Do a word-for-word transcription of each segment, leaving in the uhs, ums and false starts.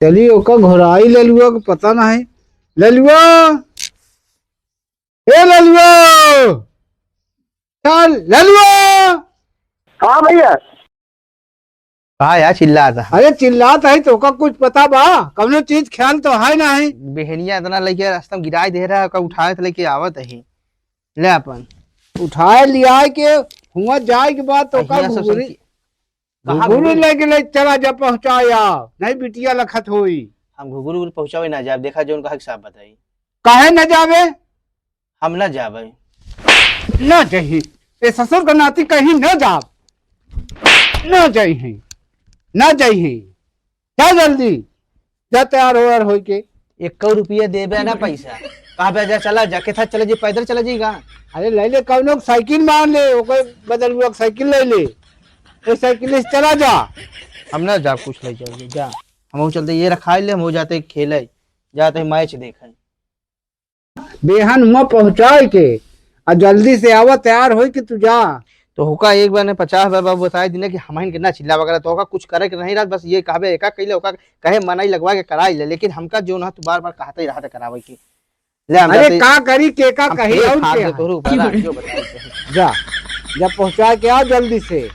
चली ओका घोराई ललुआ के पता नाहीं। ललुआ, ए ललुआ, चल ललुआ। हाँ भइया। का यार चिल्लात है? अरे चिल्लात है तो ओका कुछ पता बा? कवनो चीज ख्याल तो है नाहीं। बेहनिया इतना लइके रास्ता में गिराई दे रहा है, ओका उठाए त लइके आवत है। ले अपन। उठाए लियाए के हुआ जाए के बाद तो ओका ऐसा घुघुरी, सोच के कहाँ घुघुरी घुघुरी? लेके ले चला जा पहुँचाए आओ, नहीं बिटिया लखत होई। हम घुघुरी उघुरी पहुँचावे ना जाब, देखा जौन कहा के साफ बताई। काहे ना जाबे? हम ना जाबे। ना जइहीं। ए ससुर का नाती कहीं ना जाब। ना जइहीं। ना जइहीं। जा जल्दी। जा तैयार हो यार होई के। एको रुपया देबे ना पैसा। कहबे जा चला जा, केथा चला जी, पैदल चला जी का? अरे ले ले कौनो साइकिल मार ले, ओकर बदलुआ के साइकिल ले ले। ओइ साइकिल से चला जा। हम ना जाब कुछ ले जाओगे, जा। हम चलते ये रखाई ले, हम हो जाते खेले, जाते मैच देखे। बेहन हुआ पहुँचाए के, आ जल्दी से आवा, तैयार होई के तू जा। तो होका एक बार ने पचास बार बाबू बताए दिने कि हमहिन के ना चिल्ला वगैरह, तो होका कुछ करे के नहीं रहत, बस ये कहबे एका कइले, ओका कहे मनई लगवा के कराई ले, लेकिन हमका जो ना तू बार बार कहते ही रहत करावे के। ले हम अरे जाते का करी, के का हम कही, एक और हाथ के से है? तोहरे ऊपर राख, जो बताई के है। जा, जा पहुँचा के आ जल्दी से।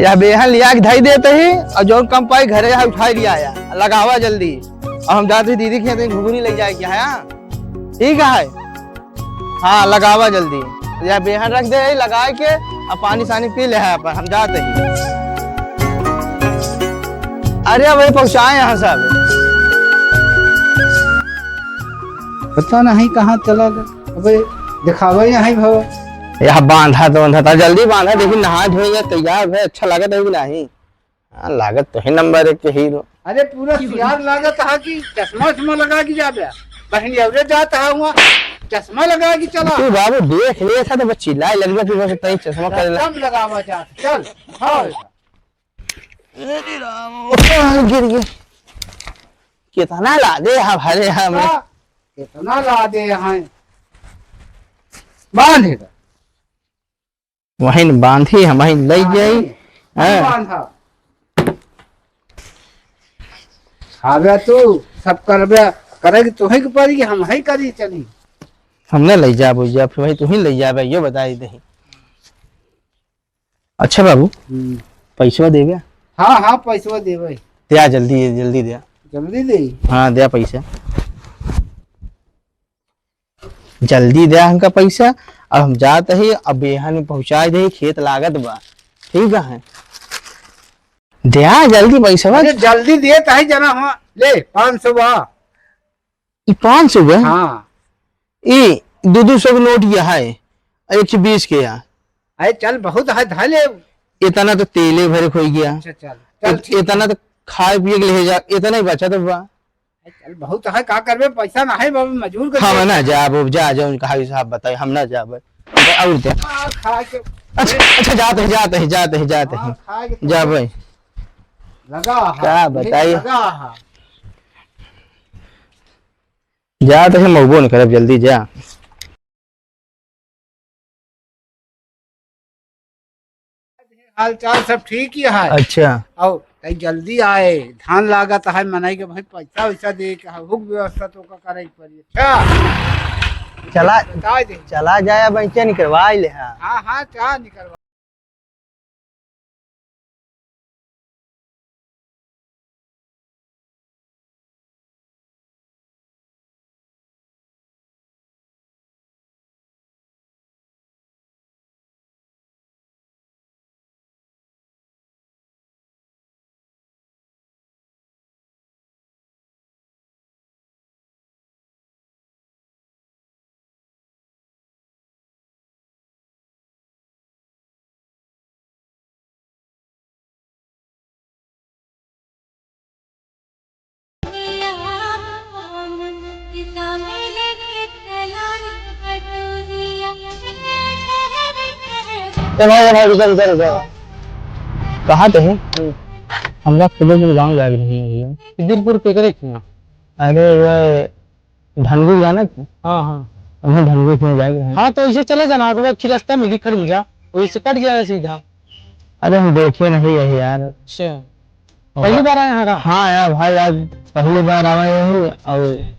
या बेहन लिया के धई देते ही, और जौन कम पाई घरे यहाँ उठाई लिया आया, लगावा जल्दी। और हम जाते ही दीदी के यहाँ घुघुनी ले जाए के, हाँ? ठीक है, हाँ, लगावा जल्दी। या बेहन रख दे, लगाए के, अब पानी सानी पी ले है अपन, हम जाते ही। अरे, वही पहुँचाए यहाँ सब। पता नहीं कहाँ चला गया। अबे, दिखावा यहाँ भवा। यह बांधा तो बांधा था, जल्दी बांधा, देखी नहा धोए गए, तैयार है, अच्छा लगा था कि नहीं? हाँ, लागत तो है नंबर एक के हीरो। अरे, पूरा सियार लागत है कि चश्मा उश्मा लगा के जाबे। बहनी अवरे जात है हुआ, चश्मा लगा के चला। तू बाबू देख ले था तो बस चिल्लाए लग गया, तू बस तई चश्मा कर ले। एकदम लगावा जात, चल, हाँ। अरे राम, गिर गए। कितना लादे हम, अरे हम। हाँ, कितना लादे हैं। बांध इधर। वहीं बांधी, हम वहीं ले हाँ, जाई। नहीं, हाँ। बांधा। खाबे तू, सब करबे, करे के तोहे के पड़ी, हम ही करी चली। हम ना ले जाबो जा, फिर वही तू ही ले जाबे, यो बताई दही। अच्छा बाबू, हम्म। पैसवा देबे? हाँ, हाँ, पैसवा देबे। दे आ, जल्दी, जल्दी दे आ। जल्दी दे? हाँ, दे आ पैसा। जल्दी दे हमका पैसा, अब हम जात ही, अब बेहन में पहुँचाए दे, खेत लागत बा। ठीक है, दे आ जल्दी पैसा। अरे जल्दी दे, ताही जना हुआ, ले, पाँच सौ बा। ई पाँच सौ बा? हाँ। ई दो दो सौ के नोट ये है, एक सौ बीस के या। अरे चल, बहुत है, धर ले। इतना तो तेले भरे खोई गया। अच्छा, चल। चल, इत-, ठीक इतना है। तो खाए पिए के लिए जा, इतना ही बचा तो बा। अरे चल, बहुत है, का करबे, पैसा ना है बाबू, मजबूर कर हम दे। ना जाब, जा, जा, उनका हावी साहब बताए, हम ना जाब। और दे। आ, खा के अच्छा, अच्छा, जात है, जात है, जात है, जात है। हाँ, खा के तो जा भाई। लगा है, का यही बताई? लगा है। जा तो हम मौबो न करब, जल्दी जा। हाल चाल सब ठीक ही है। अच्छा। और तई जल्दी आए, धान लागत है, मनई के भाई पैसा वैसा दे के है, हुक व्यवस्था तो का करे के पड़ी। अच्छा। चला, बताए दे। चला जाए, अब ऐसे निकलवा ले, हाँ। हाँ, हाँ, चाह निकलवा। ए भाई, ए भाई, रुका, रुका, रुका। कहाँ ते हैं? हम्म। हमरा खुदे के गाँव जाए के रही है। दिलपुर पे करे किया? अरे, वो धनगुर जाना कि? हाँ, हाँ। हमें धनगुर में जाए के रही। हाँ, तो ऐसे चले जाना, अगला की रास्ता मिली खड़ूजा, वही से कट जाए सीधा। अरे, हम देखे नहीं है यार। अच्छा। पहली बार आए हैं का? हाँ यार भाई, आज पहली बार आवा है और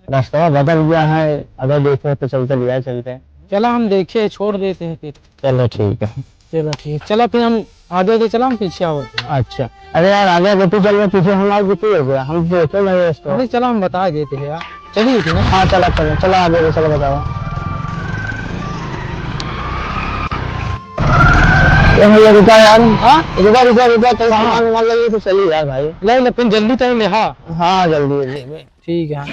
रास्ता बदल गया है, अगर देखे तो चलते लिया चलते हैं। चला हम देखे, छोड़ देते हैं फिर। चलो ठीक है। चलो ठीक, चला फिर हम आगे के चला, हम पीछे आवत हैं। अच्छा, अरे यार, आगे आगे तू चल रहा, पीछे हम आगे तू हो गया, हम देखे नहीं रास्ता। अरे चला हम बता देते हैं यार, चलिए फिर ना। हाँ चला चलो, चलो आगे के चलो बताओ। ए भैया रुका यार। हाँ? रुका, रुका, रुका, कहीं कहाँ? सामान वामान लगे तो चली यार भाई। नहीं, नहीं, फिर जल्दी टाइम है, हाँ। हाँ, जल्दी, जल्दी। ठीक है।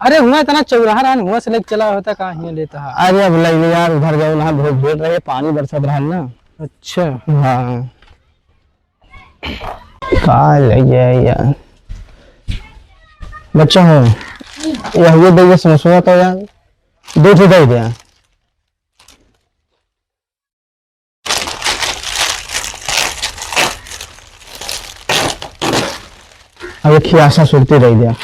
अरे, हुआ इतना चौराहा रहा न, हुआ से लेके चला होता, कहाँ हियाँ लेता है? अरे, अब ले ले यार, उधर जाओ ना, बहुत भीड़ रहे, पानी बरसत रहा ना। अच्छा। हाँ। का ले जाए यार? बच्चा हो, यह, ये दे, ये समोसा तो यार, दो ठो दे दे। अब एक ही आशा सुरती रह गया।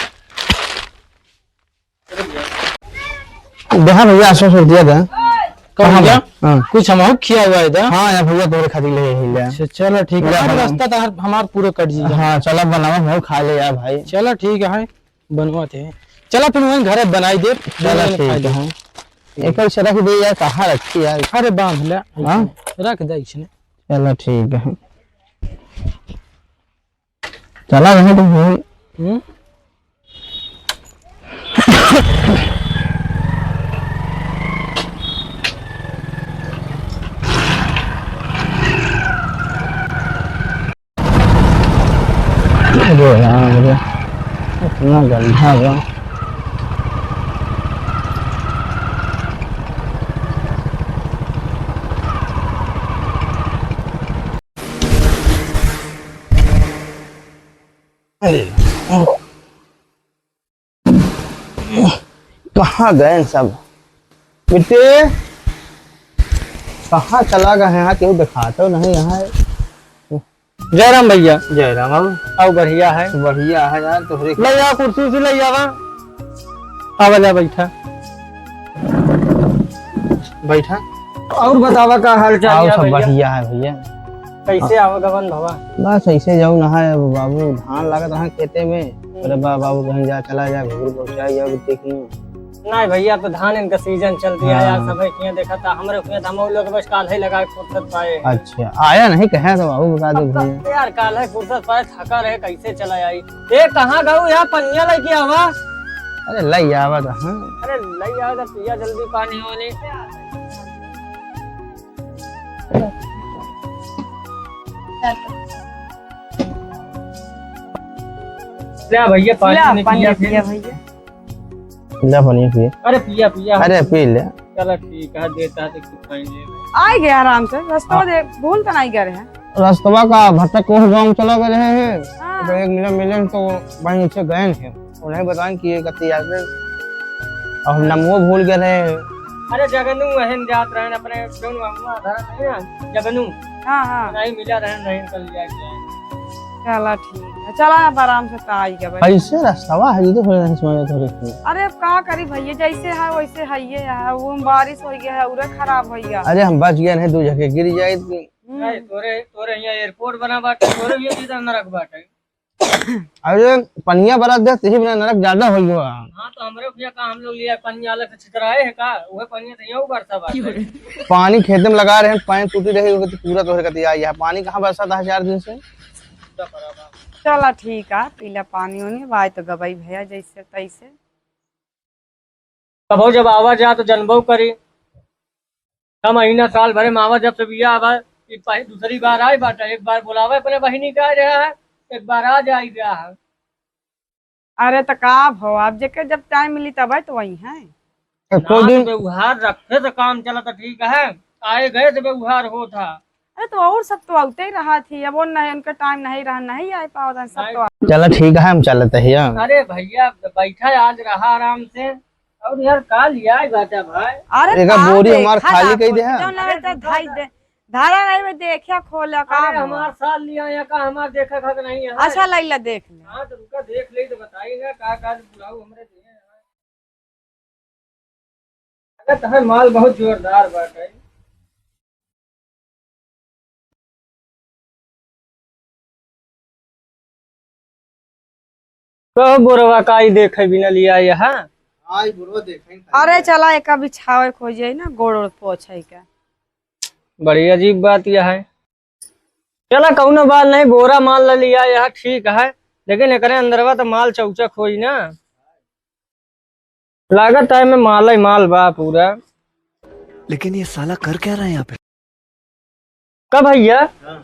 देखा भैया, आशा सुरतिया था। कहाँ कहाँ भैया? बा? हाँ। कुछ हमहू खिया हुआ है था। हाँ यार भैया, तोरे खातिर ले ही ले। अच्छा, चलो ठीक है। ले यार, बना। रास्ता तो हर, हमार पूरा कट जी। हाँ, चला बनावा, हम खा ले यार भाई। चलो ठीक है। बनवा थे। चला फिर वहीं घरे बनाई दे, चला दोनों जने खा ठीक ले। है। एक और रख दे यार, कहाँ रखी यार? अरे बांध ले। हाँ? रख दे इसने। चला ठीक है। चला वहीं तो फोन। हम्म? अरे राम रे, इतना गंदा बा। अरे, कहाँ गए सब? बिट्टे, कहाँ चला गए हैं? केहू देखातो नहीं यहाँ। जय राम भैया। जय राम बाबू। आओ, बढ़िया है। बढ़िया है यार, तोहरे ले आ, कुर्सी उर्सी ले आवा। आवा जा, बैठा। बैठा। और बतावा, का हाल चाल आओ, है सब भैया? बढ़िया है भैया। कैसे आवागमन भवा? बस ऐसे जाऊ ना है बाबू, धान लागत रहा खेते में। हम्म। अरे बा-, बाबू कहीं जा, चला जा, घुघुर पहुँचा जाओ, देखिए। नहीं भैया, अब तो धान इनका सीजन चल दिया यार, हाँ। सबे किया देखा था, हमरे किया था, हम लोग बस काल ही लगा के फुर्सत पाए हैं। अच्छा, आया नहीं, कहे तो बाबू बता दो अब भैया। तो यार, काल है फुर्सत पाए, थका रहे, कैसे चला आई? ए, कहाँ गऊ यार, पनिया लेके आवा। अरे, ले आवा तो, हाँ। अरे, ले आवा तो पिया जल्दी पानी होने। ले भैया, पानी ला, ने पानी पिया पिया फिर। भैया। ले पानी पिए। अरे पिया, पिया। अरे पी ले। चला ठीक है, देता है तो कुछ खाई ले। आ गए आराम से, रास्ता हाँ। दे, भूल तो नहीं गए हैं। रास्तवा का भटक के उस गाँव चला गए रहे हैं। हाँ। तो एक मिनट मिले तो वहीं नीचे गए हैं। उन्हें बताएं कि ये कत्ती याद है। अब हम नमवो भूल गए रहे हैं। अरे जगनू वहन जात रहन अपने, जौन वहाँ धरा नहीं ना, जगनू। हाँ, हाँ। नहीं मिला रहन, नहीं कल जाके आए। चला ठीक है, चला अब आराम से तो आई गए भाई। ऐसे रास्तवा है, ये तो थोड़े नहीं समझ में थोड़े से। अरे अब का करी भैया, जैसे है वैसे है, ये है, वो बारिश हो गया है, उरे खराब हो गया। अरे हम बच गए नहीं, दो जगह गिर जाए। हम्म। नहीं, तोरे, तोरे यहाँ एयरपोर्ट बना बाटे, तोरे भी इधर नरक बाटे। अरे, पनिया बरस दे, तही बिना नरक ज्यादा हो गया। हाँ, तो हमरे भैया का हम लोग लिया पनिया अलग से छितराए है का? वह पनिया तो यहाँ ऊपर सब बाटे। पानी खेते में लगा रहे हैं, पानी टूटी रही होगी तो पूरा तोहरे कतिया आई है। पानी कहाँ बरसा था चार दिन से? चला ठीक है, पीला पानी होने, भाई तो गबई भैया जैसे तैसे। कबो जब आवा जा तो जनबो करी। छह महीना साल भरे में आवा, जब से बिया आवा, ई पहि-, दूसरी बार आई बाटे। एक बार बुलावे अपने बहिनी का रहा है, एक बार आ जाई रहा है। अरे त का भो, आप जेके जब टाइम मिली तब तो वही है। एको ना दिन तो व्यवहार रखे तो काम चला तो ठीक है, आए गए तो व्यवहार होत है। अरे तो और सब तो आते ही रहा थी, अब वो नहीं, उनका टाइम नहीं रहा, नहीं आ पावत है, सब नहीं। तो आ- चला ठीक है, हम चलते हैं यार। अरे भैया बैठा, आज रहा आराम से। और यार का लिया है बाटा भाई? अरे एक का बोरी दे, हमार खा खाली ला, कई दे है। जौन लगे तो धाई दे, धारा नहीं में देखिया खोला का अरे, हुआ? हमार साल लिया या का, हमार देखा खा के नहीं है। अच्छा, लैला देख ले। हाँ, तो रुका, देख ले तो बताई ना, का, का बुलाऊ हमरे दिए हैं। अरे, तहार माल बहुत जोरदार बाटे। कहो बोरवा, का ई देखे बिना लिया यहाँ? हाँ, ई बोरवा देखे ही अरे, खाली। चला, एका बिछावे खोजे ना, गोड़ ओड़ पोछे का। बड़ी अजीब बात यह है। चला, कौनो बात नहीं, बोरा माल ले लिया, यह ठीक है, लेकिन एकरे अंदरवा तो माल चौचक होई ना। लागत है में माल ही माल बा पूरा। लेकिन ये साला कर क्या रहा है यहाँ पे? का भैया? हाँ।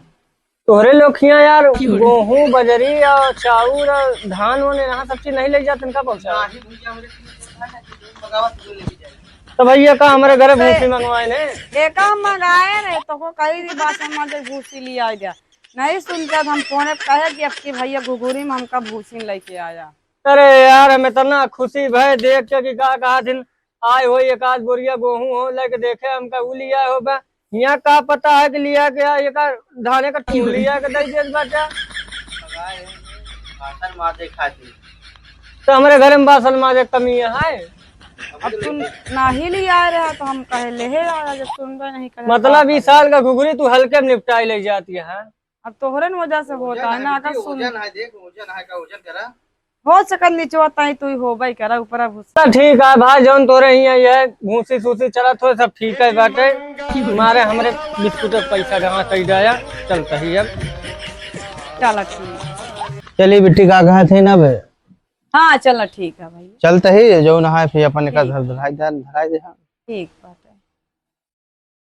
तोहरे लोग हियाँ यार, क्यों रे? गेहूं, बजरी और चाउर और धान वान, यहाँ सब चीज नहीं ले जाते, इनका पहुँचा? नहीं भैया, हमरे खेत में है, जो मंगावा, तो लेके जाए। तो भैया, का हमारे घरे भूसी मंगवाए ने? एका मंगाए रहे, तो को कही थी बासन माजे भूसी ले आ जा। नहीं सुनते, तो हम फोन पे कहे कि अब की भैया घुघुरी में हमका भूसी लेके आया। अरे यार, हम इतना खुशी भय देख के कि का कहा दिन आए हो, एक आध बोरिया गेहूं हो लेके देखे, हमका उ लिया हो बा। यहाँ का पता है कि लिया के आ, ये का धाने का टूल लिया के दे देत बाटे। बासन माजे खातिर। तो हमारे घर में बासन माजे कमी है। अब तू नाही लिया रहा तो हम कहे ले हे आया, जब सुनबे नहीं करे मतलब तो ई साल का घुघुरी तू हल्के में निपटाई ले जाती है। अब तोहरे न वजह से होता है ना, अगर सुन वजन है, देख वजन है का, वजन करा। हो सकत निचवा ताई तू ही होबे करा, ऊपरा भूसा। तो ठीक है भाई, जौन तोरे हियाँ ये भूसी सूसी चलत हो, सब ठीक है बाटे। मारे हमरे बिस्कुट के पैसा जमा कई जाया, चलता ही अब। चला ठीक। चली बिट्टी, का कहा थे ना बे? हाँ, चला ठीक है भाई। चलता ही, जौन है फिर अपन का ठीक। धर धराई दे, धराई दे, हाँ। ठीक बात।